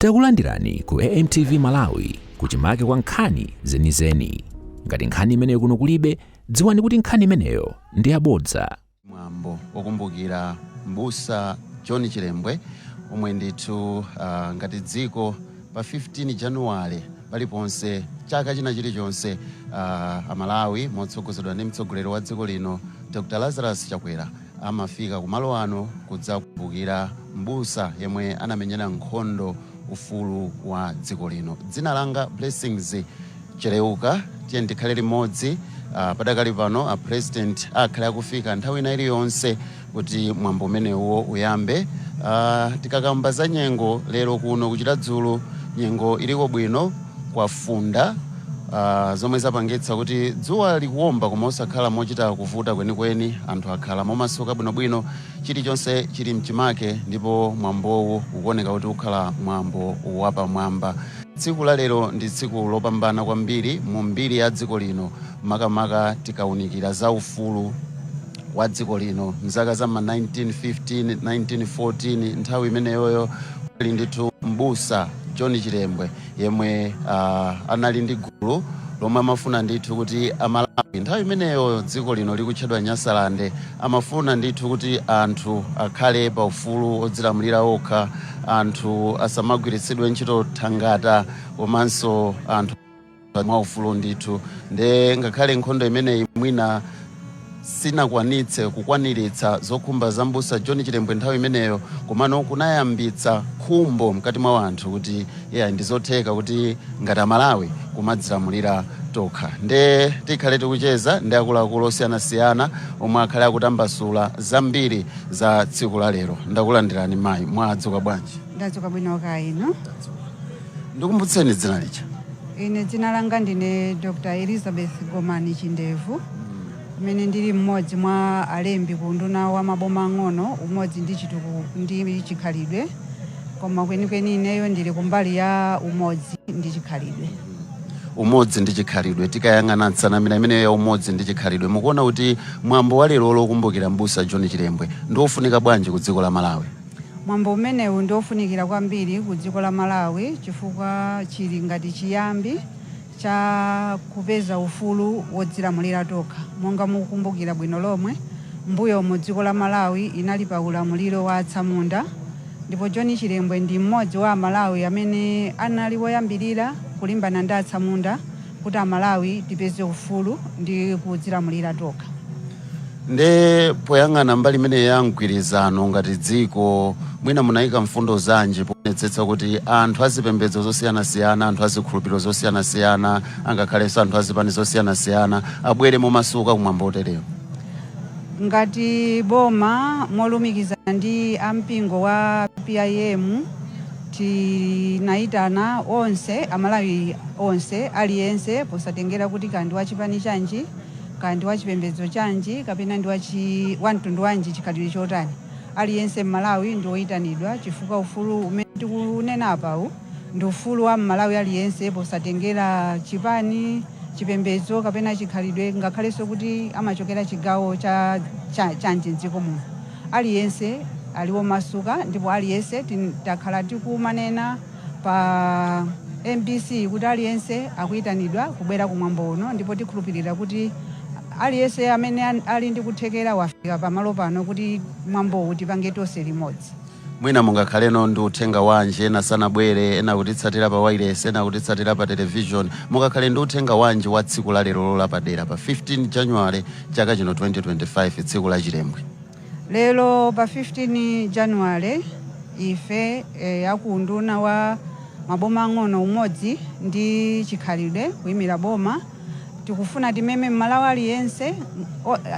Takulandirani ku AMTV Malawi, kuchimake kwa nkhani zenizeni. Ngati nkhani imeneyo kuno kulibe, dziwani kuti nkhani imeneyo ndi yabodza. Mwambo wokumbukira Mbusa John Chilembwe, omwe ndithu ngati dziko pa 15 Januwale paliponse chaka china chilichonse, Amalawi motsogozedwa ndi mtsogoleri wa dziko lino Dr Lazarus Chakwera amafika kumalo ano kudzakumbukira mbusa yemwe anamenyera nkhondo ufulu wa dziko lino. Dzina langa Blessings Chereuka, tiye tikhale limodzi. Padakali pano a President akhale akufika nthawi ina iliyonse kuti mwambo umenewo uyambe. Tikakamba za nyengo lero kuno ku Chiradzulu, nyengo iliko bwino, kwafunda, zomwe zapangitsa kuti dzuwa likuwomba koma osakhala mochita kuvuta kwenikweni. Anthu akhala momasuka bwinobwino, chilichonse chili mchimake, ndipo mwambowu ukuoneka kuti ukhala mwambo wapamwamba. Tsiku la lero ndi tsiku lopambana kwambiri mu mbiri ya dziko lino, makamaka tikaunikira za ufulu wa dziko lino mzaka za ma 1915, 1914. Nthawi imeneyoyo kuli ndithu Mbusa John Chilembwe yemwe anali ndi gulu lomwe amafuna ndithu kuti Amalawi, nthawi imeneyo dziko lino likutchedwa Nyasalande, amafuna ndithu kuti anthu akhale pa ufulu odzilamulira okha, anthu asamagwiritsidwe ntchito thangata, komanso anthu mwaufulu ndithu. Nde ngakhale nkhondo imeneyi mwina sinakwanitse kukwaniritsa zokhumba za Mbusa John Chilembwe nthawi imeneyo, komano kunayambitsa khumbo mkati mwa anthu kuti yeah, ndizotheka kuti ngati Amalawi kumadzilamulira tokha. Nde tikhale tikucheza ndi akuluakulu osiyanasiyana omwe akhale akutambasula zambiri za tsiku la lero. Ndakulandirani mayi, mwadzuka bwanji? Ndadzuka bwino, kaya inu? Ndikumbutseni dzina lija. Ine dzina langa ndine Dr Elizabeth Gomani Chindevu, kumene ndili mmodzi mwa alembi ku Unduna wa Maboma Ang'ono, Umodzi ndi Chitukuko ndi Chikhalidwe, koma kwenikweni ineyo ndili kumbali ya umodzi ndi chikhalidwe. Umodzi ndi chikhalidwe. Tikayang'ana nsanamira imeneyo ya umodzi ndi chikhalidwe, mukuona kuti mwambo wa lero lokumbukira Mbusa John Chilembwe ndi ofunika bwanji ku dziko la Malawi? Mwambo umenewu ndi ofunikira kwambiri ku dziko la Malawi chifukwa chili ngati chiyambi cha kupeza ufulu wodzilamulira tokha. Monga mukukumbukira bwino lomwe, mbuyo mu dziko la Malawi inali pa ulamuliro wa atsamunda, ndipo John Chilembwe ndi mmodzi wa Amalawi amene anali woyambirira kulimbana ndi atsamunda kuti Amalawi tipeze ufulu ndi kudzilamulira tokha. Nde poyang'ana mbali imeneyi ya mgwirizano ngati dziko, mwina munayika mfundo zanji poonetsetsa kuti anthu azipembedzo zosiyanasiyana, anthu azikhulupiriro zosiyanasiyana, angakhalenso anthu azipani zosiyanasiyana abwere momasuka kumwambo oterewo? Ngati boma molumikizana ndi ampingo wa PIM, tinayitana onse Amalawi onse, aliyense, posatengera kuti kandi wachipani chanji, kandi wachipembedzo chanji, kapena ndi wa mtundu wanji, chikhalidwe chotani, aliyense Mmalawi ndi woyitanidwa, chifukwa ufulu umene tikunena apawu ndi ufulu wa Mmalawi aliyense posatengera chipani, chipembedzo kapena chikhalidwe, ngakhalenso kuti amachokera chigawo chanji mdziko muno. Aliyense ali womasuka, ndipo aliyense takhala tikumanena pa MBC kuti aliyense akuyitanidwa kubwera kumwambo uno, ndipo tikhulupirira kuti aliyense amene ali ndi kuthekera wafika pamalo pano kuti mwambowu tipange tonse limodzi. Mwina mungakhaleno ndi uthenga wanji? Ena sanabwere, ena kutitsatira pa wireless, ena kutitsatira pa television, mungakhale ndi uthenga wanji wa tsiku la lero lapadera pa 15 January chaka chino 2025, tsiku la Chilembwe? Lero pa 15 January, ife aku Unduna wa Maboma Ang'ono, Umodzi ndi Chikhalidwe, kuyimira boma, tikufuna timeme Mmalawi aliyense,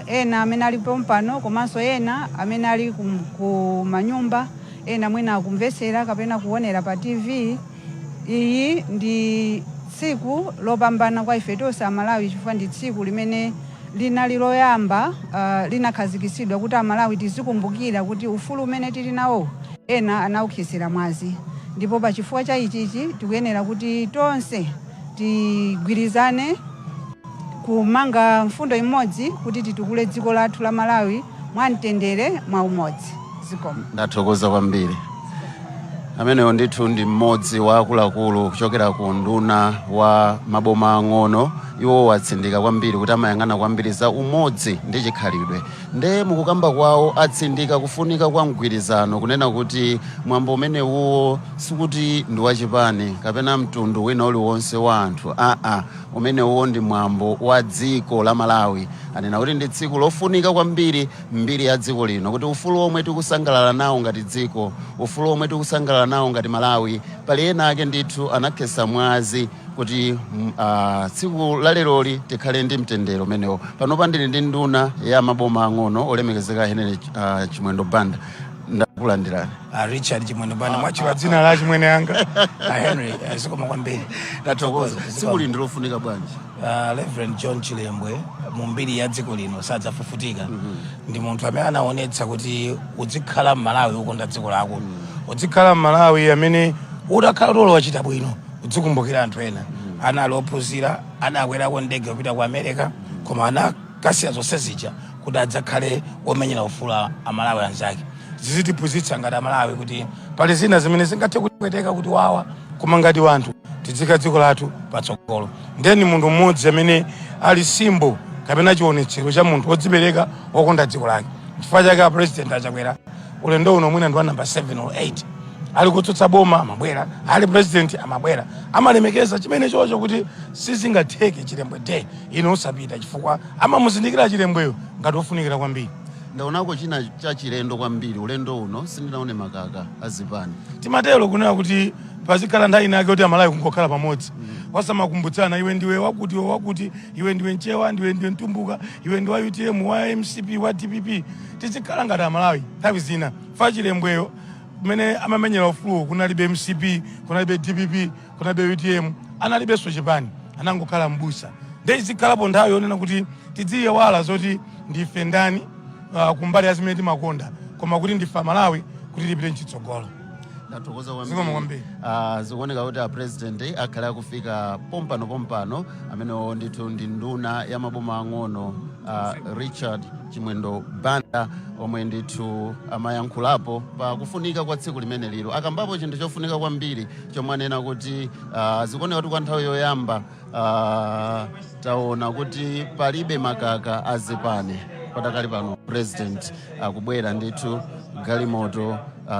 ena amene ali pompano komanso ena amene ali ku manyumba, ena mwina akumvetsera kapena kuonera pa TV. Iyi ndi tsiku lopambana kwa ife tonse Amalawi, chifukwa ndi tsiku limene linali loyamba linakhazikitsidwa kuti Amalawi tizikumbukira kuti ufulu umene tili nawo ena anawukhetsera mwazi. Ndipo pa chifukwa cha ichichi tikuyenera kuti tonse tigwirizane kumanga mfundo imodzi kuti titukule dziko lathu la Malawi mwamtendere, mwa umodzi. Zikomo. Ndathokoza kwambiri. Amenewo ndithu ndi mmodzi wa akuluakulu kuchokera ku nduna wa maboma ang'ono. Iwo watsindika kwambiri kuti amayang'ana kwambiri za umodzi ndi chikhalidwe. Nde mukukamba kwawo atsindika kufunika kwa mgwirizano, kunena kuti mwambo umenewuwo sikuti ndi wachipani kapena mtundu wina uliwonse wa anthu. Aa, umenewuwo ndi mwambo wa dziko la Malawi. Anena kuti ndi tsiku lofunika kwambiri mbiri ya dziko lino, kuti ufulu omwe tikusangalala nawo ngati dziko, ufulu omwe tikusangalala nawo ngati Malawi, pali ena ake ndithu anakhetsa mwazi kuti tsiku la leroli tikhale ndi mtendere umenewo. Panopa ndili ndi nduna ya maboma ang'ono, olemekezeka Henry Chimwendo Banda. Ndakulandirani. Richard Chimwendo Banda, mwachula Dzina la chimwene anga. Henry, zikomo kwambiri. Tathokoza. Tsiku lino ndilofunika bwanji? Reverend John Chilembwe mu mbiri ya dziko lino sadzafufutika. Ndi munthu amene anaonetsa kuti uzikhala m'Malawi ukonda dziko lako, uzikhala m'Malawi amene utakhala tolo wachita bwino, uzikumbukira anthu ena. Anali ophunzira, anakwerako ndege kupita ku America, koma anakasiya zonse zija kuti adzakhale omenyera ufulu Amalawi anzake. Zizitiphunzitsa ngati Amalawi kuti pali zina zimene zingathe kutipweteka, kuti wawa, koma ngati wanthu tidzika dziko lathu patsogolo. Ndeni munthu mmodzi amene ali symbol kapena chionetsero cha munthu wodzipereka, wokonda dziko lake. Chifukwa chake a President Achakwera ulendo uno mwina ndi wa namba 7 or 8 ali kutsutsa boma amabwera, ali president amabwera. Amalemekeza chimene chocho kuti sizingatheke Chilembwe Day ino usapita, chifukwa amamuzindikira Chilembweyo ngati ofunikira kwambiri. Ndaonako china cha chilendo kwambiri ulendo uno, sindinaone makaka azipani. Timatero kunena kuti pazikhala nthawi inake kuti Amalawi kungokhala pamodzi, wasamakumbutsana iwe ndiwe wakuti, iwe wakuti, iwe ndiwe Mchewa, ndiwe Mtumbuka, iwe ndi wa UTM, wa MCP, wa DPP. Tizikhala ngati Amalawi nthawi zina. Fa Chilembweyo kumene amamenyera ufuluwo kunalibe MCP, kunalibe DPP, kunalibe UTM, analibenso chipani, anangokhala mbusa. Nde izikhalapo nthawi yonena kuti tidziyewala zoti ndife ndani kumbali ya zimene timakonda, koma kuti ndife Amalawi, kuti tipite mchitsogolo. Ndathokoza. Zikomo kwambiri. Zikuoneka kuti a President akhale akufika pompano pompano. Amenewo ndithu ndi nduna ya maboma ang'ono, Richard Chimwendo Banda, omwe ndithu amayankhulapo pa kufunika kwa tsiku limene lilo. Akambapo chinthu chofunika kwambiri chomwe anena kuti zikuoneka kuti kwa nthawi yoyamba taona kuti palibe makaka azipani. Patakali pano President akubwera ndithu, galimoto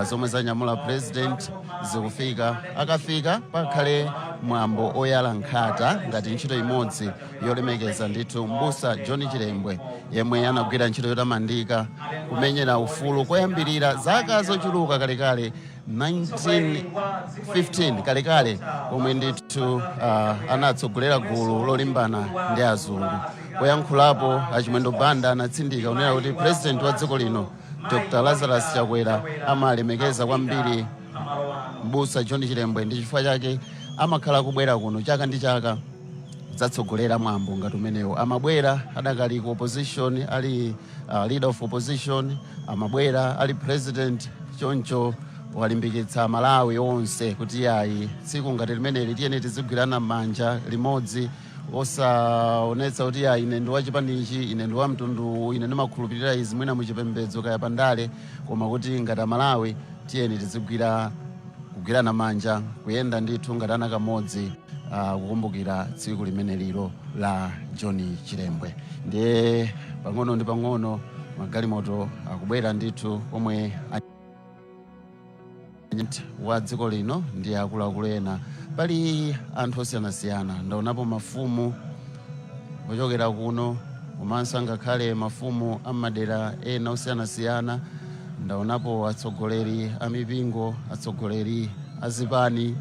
zomwe zanyamula President zikufika. Akafika pakhale mwambo oyala nkhata ngati ntchito imodzi yolemekeza ndithu mbusa John Chilembwe, yemwe anagwira ntchito yotamandika kumenyera ufulu koyambirira zaka zochuluka kalekale, 1915 kalekale, pomwe ndithu anatsogolera gulu lolimbana ndi azungu. Poyankhulapo Achimwendo Banda anatsindika kunena kuti President wa dziko lino, Dr Lazarus Chakwera, amalemekeza kwambiri mbusa John Chilembwe, ndi chifukwa chake amakhala kubwera kuno chaka ndi chaka kudzatsogolera mwambo ngati umenewo. Amabwera adakali ku opposition, ali leader of opposition, amabwera ali president. Choncho walimbikitsa Malawi onse kuti ayi, tsiku ngati limeneli tiyeni tizigwirana manja limodzi, osaonetsa kuti ayi, ine ndi wachipanichi, ine ndi wa mtundu, ine ndimakhulupirira izi, mwina muchipembedzo kaya pandale, koma kuti ngati Amalawi tiyeni tizigwira kugwirana manja, kuyenda ndithu ngati ana kamodzi, kukumbukira tsiku limene lilo la John Chilembwe. Ndiye pang'ono ndi pang'ono magalimoto akubwera ndithu omwe wa dziko lino ndi akuluakulu ena. Pali anthu osiyanasiyana, ndaonapo mafumu ochokera kuno komanso angakhale mafumu amadera ena osiyanasiyana. Ndaonapo atsogoleri a mipingo, atsogoleri a zipani,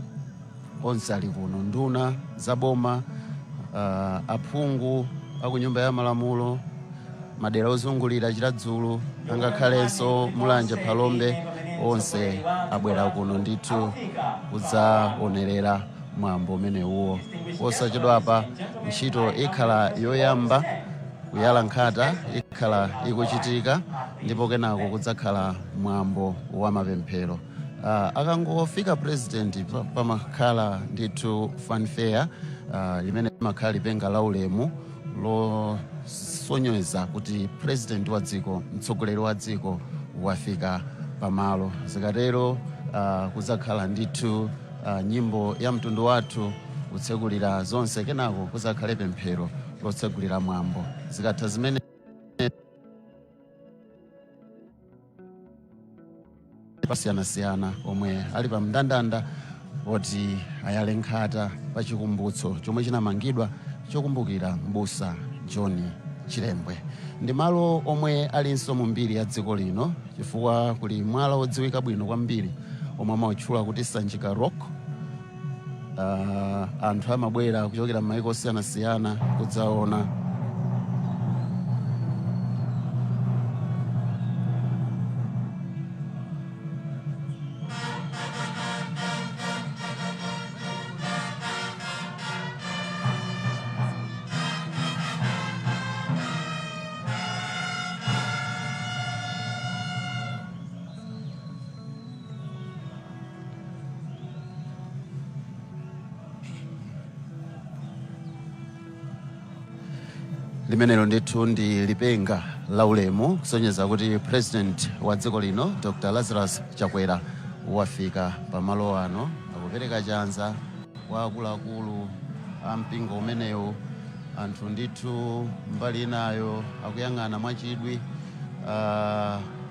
onse ali kuno, nduna za boma, aphungu akunyumba ya malamulo, madera ozungulira Chiradzulu, angakhalenso Mulanje, Phalombe, onse abwera kuno ndithu kudzaonerera mwambo umenewuwo. Posachedwapa ntchito ikhala yoyamba kuyala nkhata ikhala ikuchitika, ndipo kenako kudzakhala mwambo wa mapemphero. Akangofika President pamakhala ndithu fanfare, limene limakhala lipenga la ulemu losonyeza kuti President wa dziko, mtsogoleri wa dziko wafika pamalo. Zikatero Kuzakhala ndithu nyimbo ya mtundu wathu kutsekulira zonse, kenako kuzakhale pemphero lotsegulira mwambo. Zikatha zimene pasiyanasiyana omwe ali pa mndandanda oti ayale nkhata pa chikumbutso chomwe chinamangidwa chokumbukira Mbusa John Chilembwe. Ndi malo omwe alinso mu mbiri ya dziko lino chifukwa kuli mwala wodziwika bwino kwambiri omwe amawutchula kuti Sanjika Rock. Anthu amabwera kuchokera m'mayiko osiyanasiyana kudzaona. Limenelo ndithu ndi lipenga la ulemu kusonyeza kuti President wa dziko lino, Dr Lazarus Chakwera, wafika pamalo ano. Akupereka chanza kwa akuluakulu a mpingo umenewu. Anthu ndithu mbali inayo akuyang'ana mwachidwi,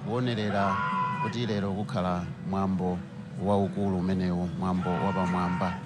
kuonerera kuti lero kukhala mwambo waukulu umenewu, mwambo wapamwamba.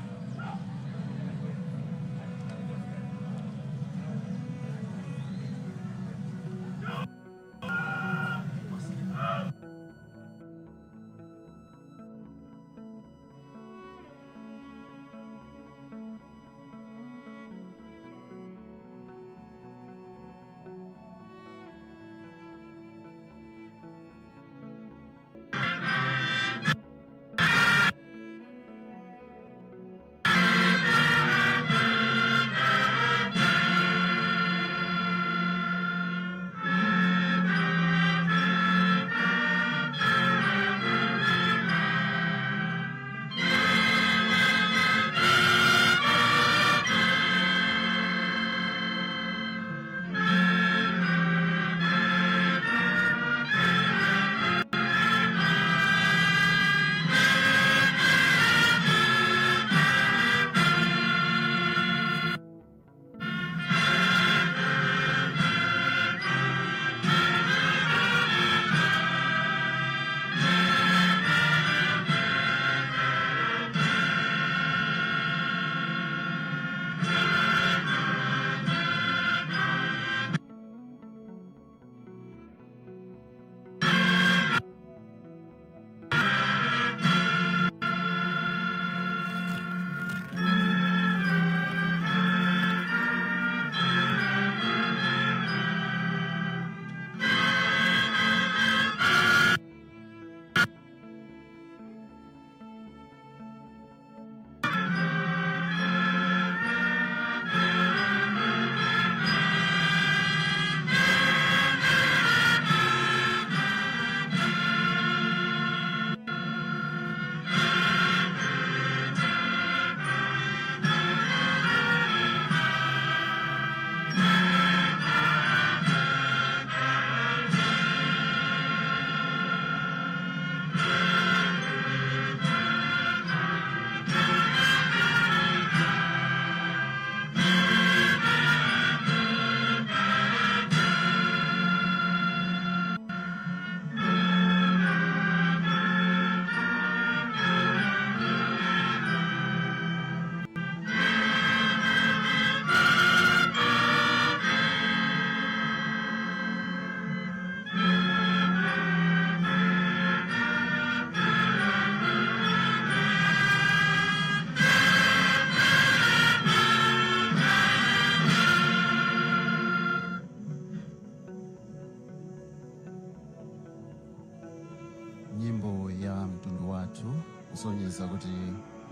Nyimbo ya mtundu wathu kusonyeza kuti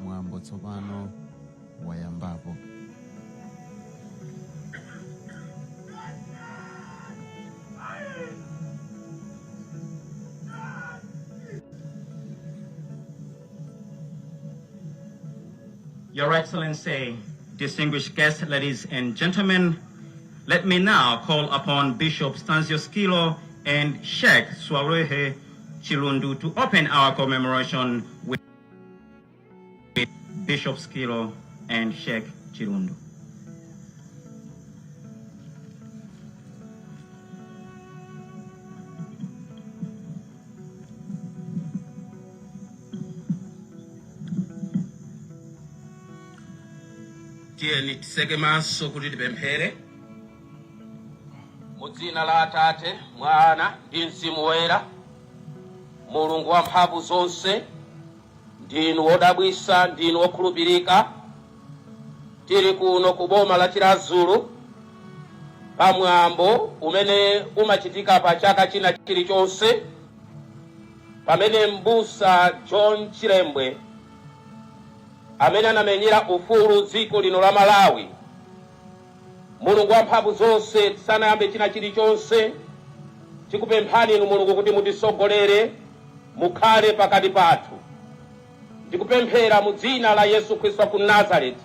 mwambo tsopano wayambapo. Your Excellency, distinguished guests, ladies and gentlemen, let me now call upon Bishop Stanzio Schilo and Sheikh Swalehe Chilundu to open our commemoration with Bishop Skilo and Sheikh Chilundu. Tiyeni titseke maso kuti tipemphere. Mu dzina la Atate, Mwana ndi Mzimu Woyera. Mulungu wamphamvu zonse, ndinu wodabwisa, ndinu wokhulupirika. Tili kuno ku boma la Chiradzulu pamwambo umene umachitika pa chaka china chilichonse, pamene Mbusa John Chilembwe, amene anamenyera ufulu dziko lino la Malawi. Mulungu wamphamvu zonse, tisanayambe china chilichonse, tikupemphani inu Mulungu kuti mutisogolere, mukhale pakati pathu. Ndikupemphera mu dzina la Yesu Khristu wa ku Nazareti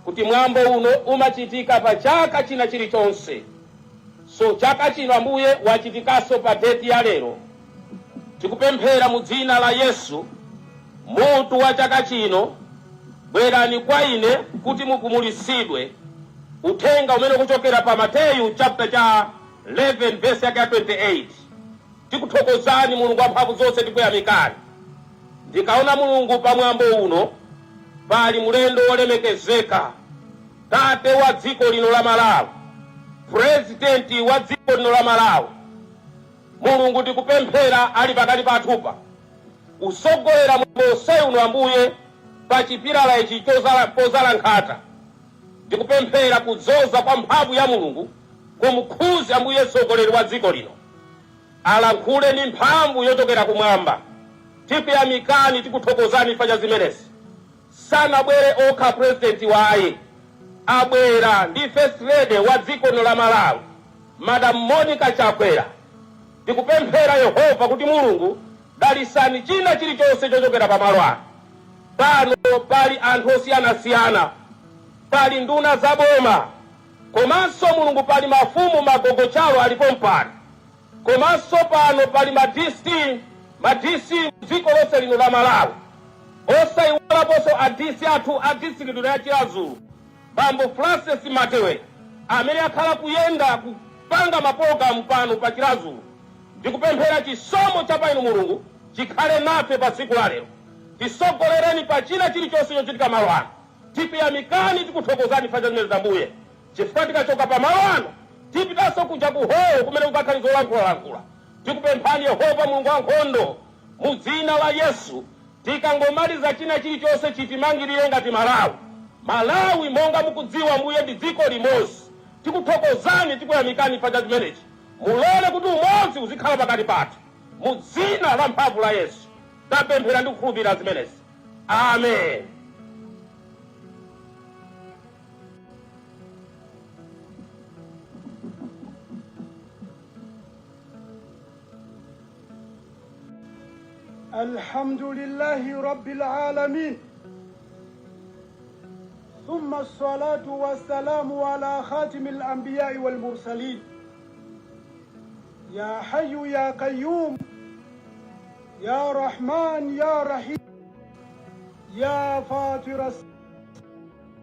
kuti mwambo uno umachitika pa chaka china chilichonse, so chaka chino, Ambuye, wachitikanso pa date ya lero. Tikupemphera mu dzina la Yesu, mutu wa chaka chino, "Bwerani kwa ine kuti mupumulitsidwe", uthenga umene ukuchokera pa Mateyu chapter cha 11 verse yake ya 28. Tikuthokozani Mulungu wamphamvu zonse, tikuyamikani. Ndikaona Mulungu, pamwambo uno pali mulendo wolemekezeka, tate wa dziko lino la Malawi, purezidenti wa dziko lino la Malawi. Mulungu, tikupemphera ali pakati pathupa kusogolera mwambo uno, Ambuye, pa chipilala ichi pozala nkhata. Ndikupemphera kudzoza kwa mphamvu ya Mulungu kumkhuzi Ambuye mtsogoleri wa dziko lino, alankhule ndi mphamvu yochokera kumwamba. Tikuyamikani, tikuthokozani chifukwa cha zimenezi. Sanabwere okha purezidenti waye, abwera ndi First Lady wa dziko lino la Malawi, Madam Monica Chakwera. Ndikupemphera Yehova kuti Mulungu dalisani china chilichonse chochokera pamalo ano. Pano pali anthu osiyanasiyana, pali nduna za boma, komanso Mulungu pali mafumu, magogo chalo alipo mpano, komanso pano pali ma DC, ma DC dziko lonse lino la Malawi, osayiwalaponso a DC athu a district ya Chiradzulu, Bambo Francis Matewe, amene akhala kuyenda kupanga mapologalamu pano pa Chiradzulu. Ndikupemphera chisomo cha pa inu Mulungu chikhale nafe pa tsiku la lero. Tisogolereni pa china chilichonse chochitika malo ano. Tikuyamikani, tikuthokozani chifukwa cha zimenezi, Ambuye, chifukwa tikachoka pa malo ano tipitanso kuja ku holo kumene kukakhale zolankhulalankhula. Tikupemphani Yehova Mulungu wankhondo, mu dzina la Yesu, tikangomaliza china chilichonse chitimangirire ngati Malawi. Malawi, monga mukudziwa Mbuye, ndi dziko limodzi. Tikuthokozani, tikuyamikani chifukwa cha chimenechi. Mulole kuti umodzi uzikhala pakati pathu. Mu dzina la mphamvu la Yesu tapemphera ndi kukhulupirira zimenezi, amen. الحمد لله رب العالمين، ثم الصلاة والسلام على خاتم الأنبياء والمرسلين. يا حي يا قيوم، يا رحمن يا رحيم، يا فاطر السماوات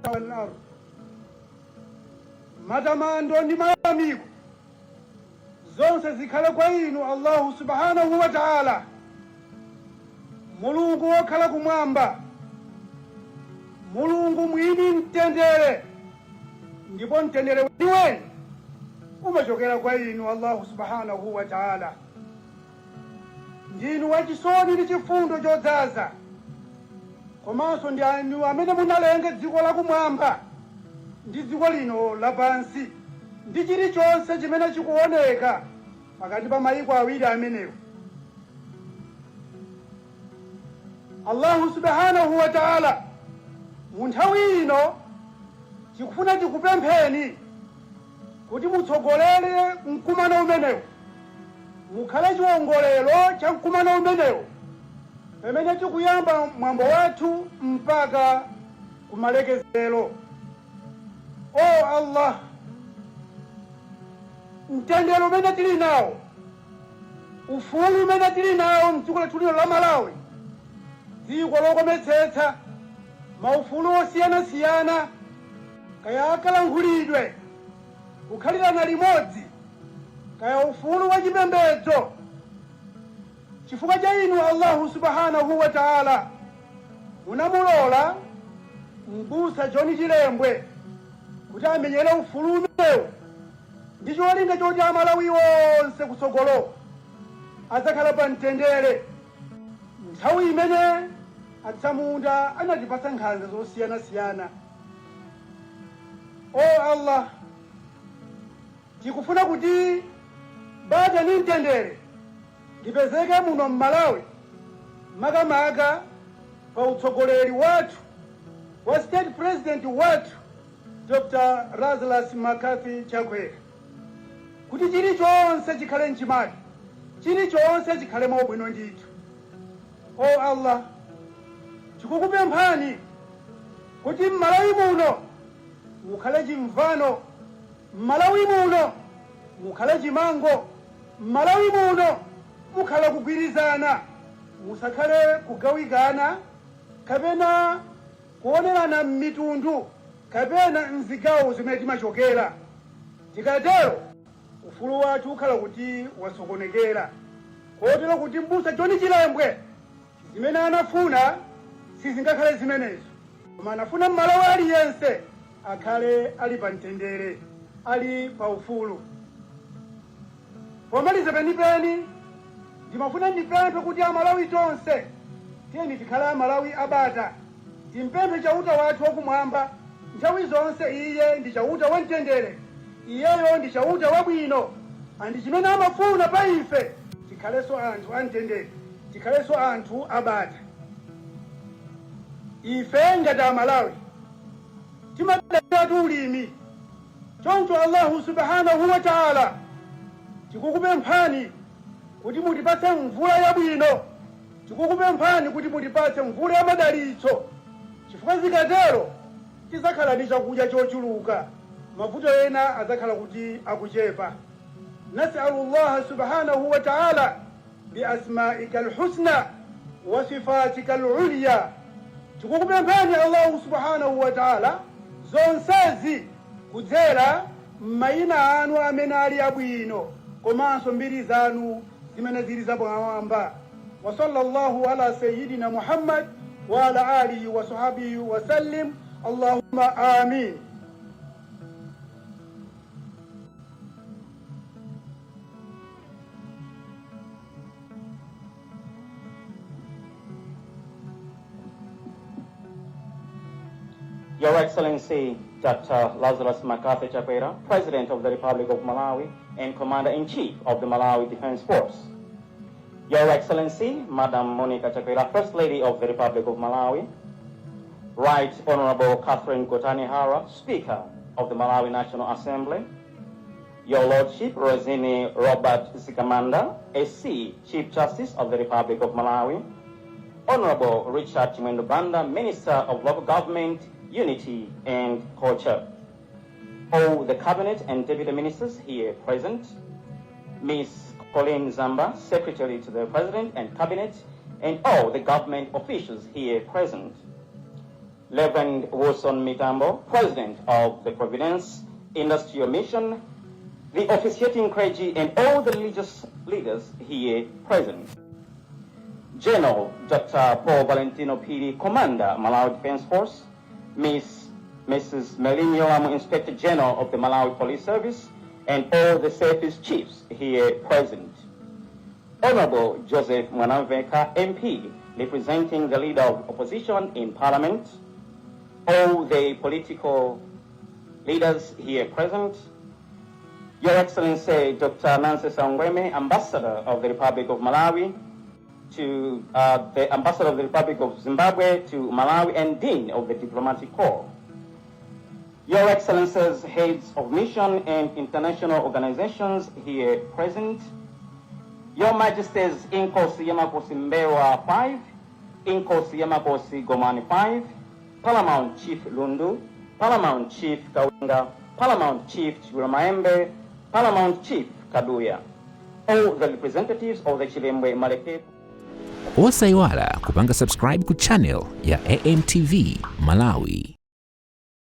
والأرض. Matamando ndi mayamiko zonse zikhale kwa inu Allahu subhanahu wa taala, Mulungu wokhala kumwamba, Mulungu mwini mtendere, ndipo mtendere weniweni umachokera kwa inu Allahu subhanahu wa taala. Ndinu wachisoni ndi chifundo chodzaza, komanso ndi inu amene munalenga dziko lakumwamba ndi dziko lino lapansi ndi chilichonse chimene chikuoneka pakati pa mayiko awiri amenewo. Allahu subhanahu wa taala, mu nthawi ino tikufuna tikupempheni kuti mutsogolere mkumano umenewu, mukhale chiwongolero cha mkumano umenewu pamene tikuyamba mwambo wathu mpaka kumalekezero. O Allah, mtendere umene tili nawo Ufulu umene tili nawo mdziko lathu lino la Malawi, dziko lokometsetsa, maufulu osiyanasiyana, kaya akalankhulidwe, kukhalirana limodzi, kaya ufulu wa chipembedzo, chifukwa cha inu Allahu subhanahu wa taala munamulola Mbusa John Chilembwe kuti amenyere ufulu umenewu ndi cholinga choti Amalawi onse kutsogolo adzakhala pa mtendere. Nthawi imene atsamunda anatipatsa nkhanza zosiyanasiyana, o Allah, tikufuna kuti bata ndi mtendere lipezeke muno m'Malawi, makamaka pa utsogoleri wathu wa State President wathu Dr Lazarus McCarthy Chakwera, kuti chilichonse chikhale mchimake, chilichonse chikhale mwaubwino ndithu. O Allah, tikukupemphani kuti m'Malawi muno mukhale chimvano, m'Malawi muno mukhale chimango, m'Malawi muno mukhale kugwirizana, musakhale kugawikana kapena kuonerana m'mitundu kapena mzigawo zimene timachokera. Tikatero ufulu wathu ukhala kuti wasokonekera, kotero kuti Mbusa John Chilembwe zimene anafuna sizingakhale zimenezo, koma anafuna Mmalawi aliyense akhale ali pa mtendere, ali pa ufulu. Pomaliza penipeni, ndimafuna ndipemphe kuti Amalawi tonse tiyeni tikhale Amalawi abata, timpemphe Chauta wathu wakumwamba nthawi zonse. Iye ndi Chauta wamtendere, iyeyo ndi Chauta wabwino, andi chimene amafuna pa ife tikhalenso anthu amtendere, tikhalenso anthu abata. Ife ngati Amalawi timadaliratu ulimi. Choncho Allahu subhanahu wa taala, tikukupemphani kuti mutipatse mvula yabwino, tikukupemphani kuti mutipatse mvula ya madalitso, chifukwa zikatero tidzakhala ndi chakudya chochuluka, mavuto ena adzakhala kuti akuchepa. Nasalu llaha subhanahu wa taala biasmaika lhusna wa sifatika lulya. Tikukupemphani Allahu subhanahu wa taala zonsezi kudzera m'mayina anu amene ali abwino komanso mbiri zanu zimene zili zapamwamba. Wa sallallahu ala sayyidina Muhammad wa ala alihi wa sahbihi wa sallim. Allahumma amin. Your Excellency, Dr. Lazarus McCarthy Chakwera, President of the Republic of Malawi and Commander-in-Chief of the Malawi Defense Force. Your Excellency, Madam Monica Chakwera, First Lady of the Republic of Malawi. Right Honorable Catherine Gotani Hara, Speaker of the Malawi National Assembly. Your Lordship, Rizine Robert Mzikamanda, SC, Chief Justice of the Republic of Malawi. Honorable Richard Chimwendo Banda, Minister of Local Government, Unity and Culture. All the Cabinet and Deputy Ministers here present, Ms. Colleen Zamba, Secretary to the President and Cabinet, and all the government officials here present. Reverend Wilson Mitambo, President of the Providence Industrial Mission, the officiating clergy, and all the religious leaders here present. General Dr. Paul Valentino Phiri, Commander, Malawi Defense Force, Ms. Mrs. Merlyne Yolamu, Inspector General of the Malawi Police Service, and all the service chiefs here present. Honorable Joseph Mwanamvekha, MP, representing the leader of opposition in Parliament, all the political leaders here present, Your Excellency Dr. Nancy Saungweme, Ambassador of the Republic of Malawi, to the Ambassador of the Republic of Zimbabwe to Malawi and Dean of the Diplomatic Corps. Your Excellencies, heads of mission and international organizations here present, Your Majesties Inkosi Yamakosi M'mbelwa 5, Inkosi Yamakosi Gomani 5, Paramount Chief Lundu, Paramount Chief Kawinga, Paramount Chief Chigulamaembe, Paramount Chief Kaduya. All the representatives of the Chilembwe Maleke Osayiwala kupanga subscribe ku channel ya AMTV Malawi.